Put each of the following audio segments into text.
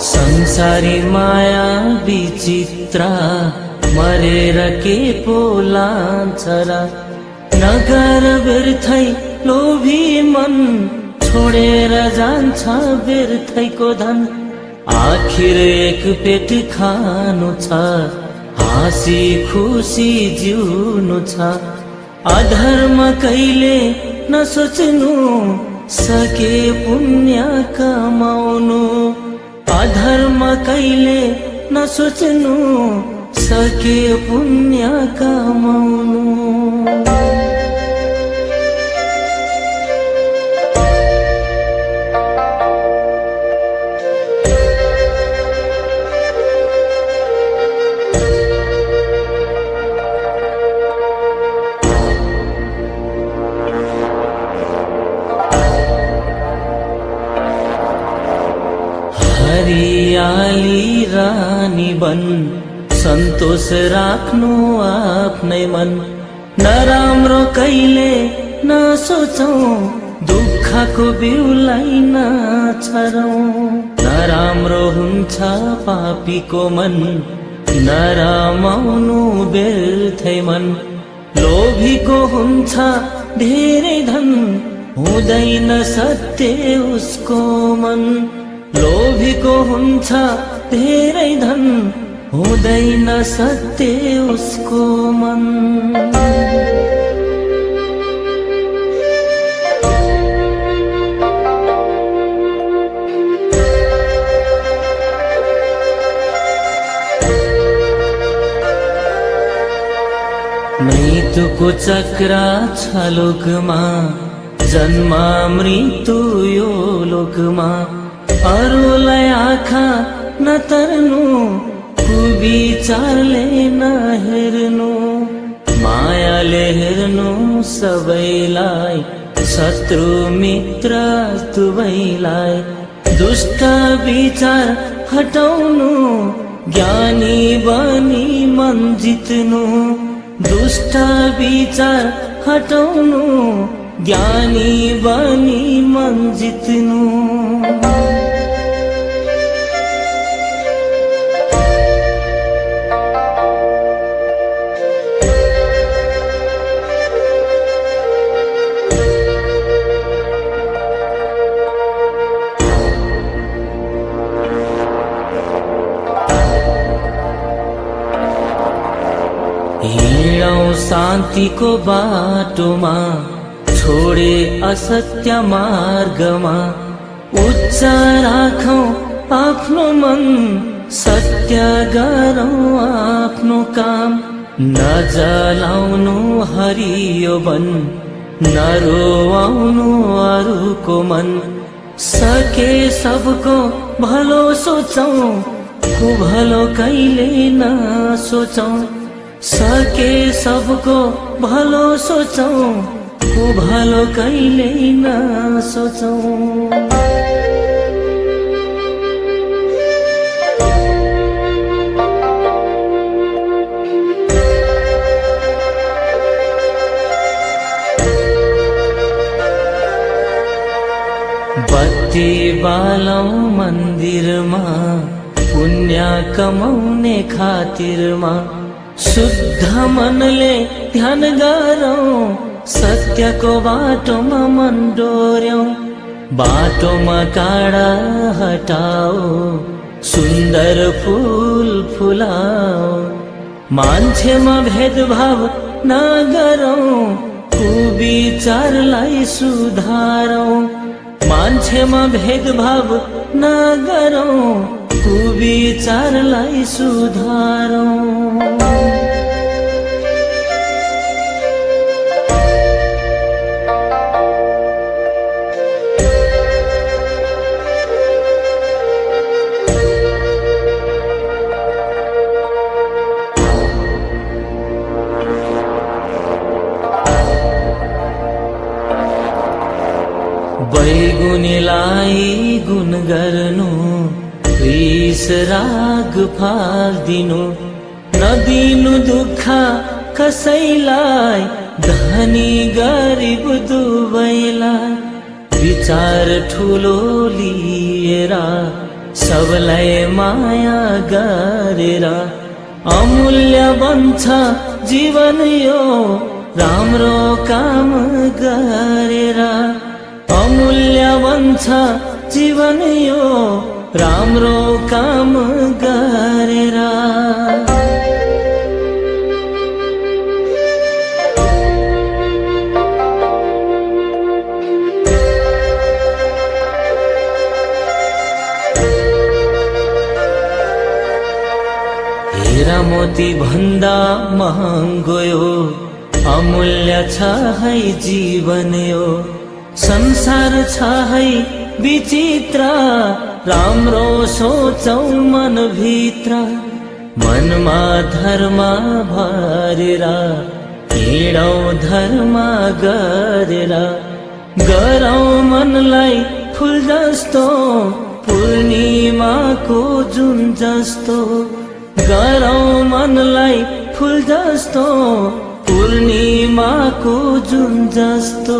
संसारी माया विचित्रा मरेर के पो लान्छ र नगर व्यर्थै लोभी मन छोडेर जान्छ व्यर्थैको धन आखिर एक पेट खानु छ हाँसी खुसी जिउनु छ अधर्म कहिले नसोच्नु सके पुण्य कमाउनु अधर्म कहिले नसोच्नु सके पुण्य कमाउनु हरियाली रानी बन सन्तोष राख्नु आफ्नै मन नराम्रो कहिले नसोचौं दुःखको बिउलाई नछरौं नराम्रो हुन्छ पापीको मन नरमाउनु व्यर्थै मन लोभीको हुन्छ धेरै धन हुँदैन सत्य उसको मन लोभीको हुन्छ धेरै धन हुँदैन सत्य उसको मन मृत्युको चक्र छ लोकमा जन्म मृत्यु यो लोकमा अरूलाई आँखा नतर्नु कुविचारले नहेर्नु मायाले हेर्नु सबैलाई शत्रु मित्र दुवैलाई दुष्ट विचार हटाउनु ज्ञानी बनी मन जित्नु दुष्ट विचार हटाउनु ज्ञानी बनी मन जित्नु हिँडौं शान्तिको बाटोमा छोडे असत्य मार्गमा उच्च राखौं आफ्नो मन सत्य गरौं आफ्नो काम नजलाउनु हरियो वन नरोआउनु अरूको मन सके सबको भलो सोचौं कुभलो कहिले नसोचौं सके सबको भलो सोचौं कुभलो कहिले नसोचौं बत्ती बालौं मन्दिरमा पुण्य कमाउने खातिरमा शुद्ध मनले ध्यान गरौं सत्यको बाटोमा मन डोर्यौं बाटोमा काँडा हटाओ सुन्दर फूल फुलाओ मान्छेमा भेदभाव नगरौं कुविचारलाई सुधारौं मान्छेमा भेदभाव नगरौं कुविचारलाई सुधारौं बैगुनीलाई गुण गर्नु, रिस राग फाल्दिनु, नदिनु दुःख कसैलाई, धनी गरिब दुवैलाई। विचार ठुलो लिएर सबलाई माया गरेर, अमूल्य बन्छ जीवन यो राम्रो काम गरेर। अमूल्य बन्छ जीवन यो राम्रो काम गरेर। हीरा मोती भन्दा महँगो यो अमूल्य छ है जीवन यो। संसार छ है विचित्र, राम्रो सोचौ मन भित्र। मनमा धर्म भरेर हिँडौ धर्म गरेर, गरौ मनलाई फुल जस्तो पूर्णिमाको जुन जस्तो। गरौ मनलाई फुल जस्तो पूर्णिमाको जुन जस्तो।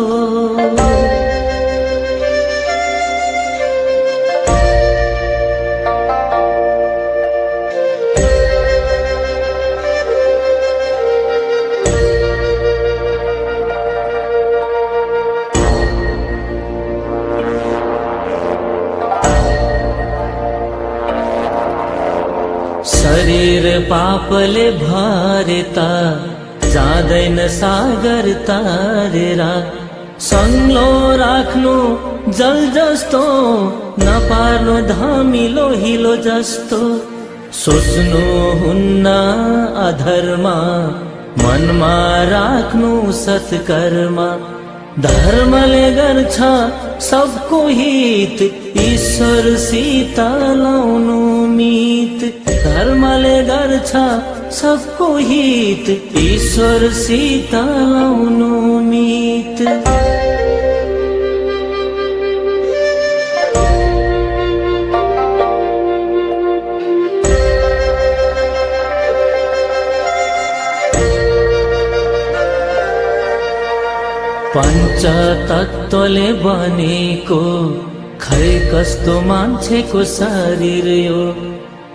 शरीर पापले भरेता जाँदैन सागर तारेर। सङ्लो राख्नु जल जस्तो, नपार्नु धमिलो हिलो जस्तो। सोच्नु हुन्न अधर्म, मनमा राख्नु सत्कर्म। धर्मले गर्छ सबको हित, ईश्वरसित लाउनु मित। धर्मले गर्छ सबको हित, ईश्वरसित लाउनु मित। पञ्चतत्त्वले बनेको खै कस्तो मान्छेको शरीर यो।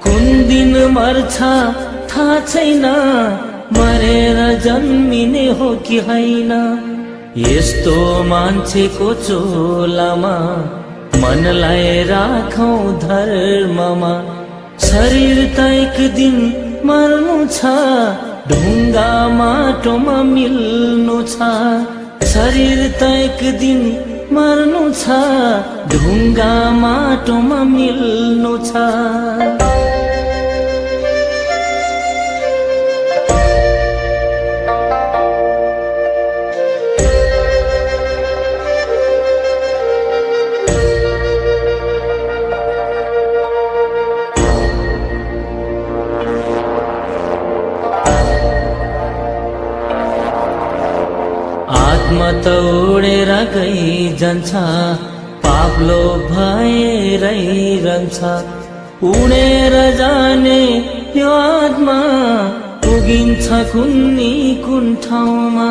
कुन दिन मर्छ थाहा छैन, मरेर जन्मिने हो कि होइन। यस्तो मान्छेको चोलामा मनलाई राखौं धर्ममा। शरीर त एक दिन मर्नु छ, ढुङ्गा माटोमा मिल्नु छ। शरीर त एक दिन मर्नु छ, ढुङ्गा माटोमा मिल्नु छ। आत्मा त उडेर गइजान्छ, पाप्लो भएरै रहन्छ। उडेर जाने यो आत्मा पुगिन्छ कुन्नी कुन ठाउँमा।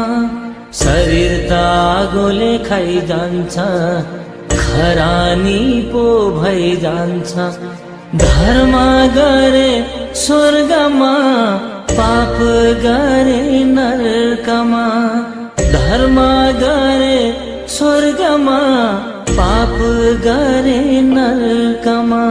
शरीर त आगोले खाइजान्छ, खरानी पो भइजान्छ। धर्म गरे स्वर्गमा, पाप गरे नरकमा। धर्म गरे स्वर्गमा, पाप गरे नरकमा।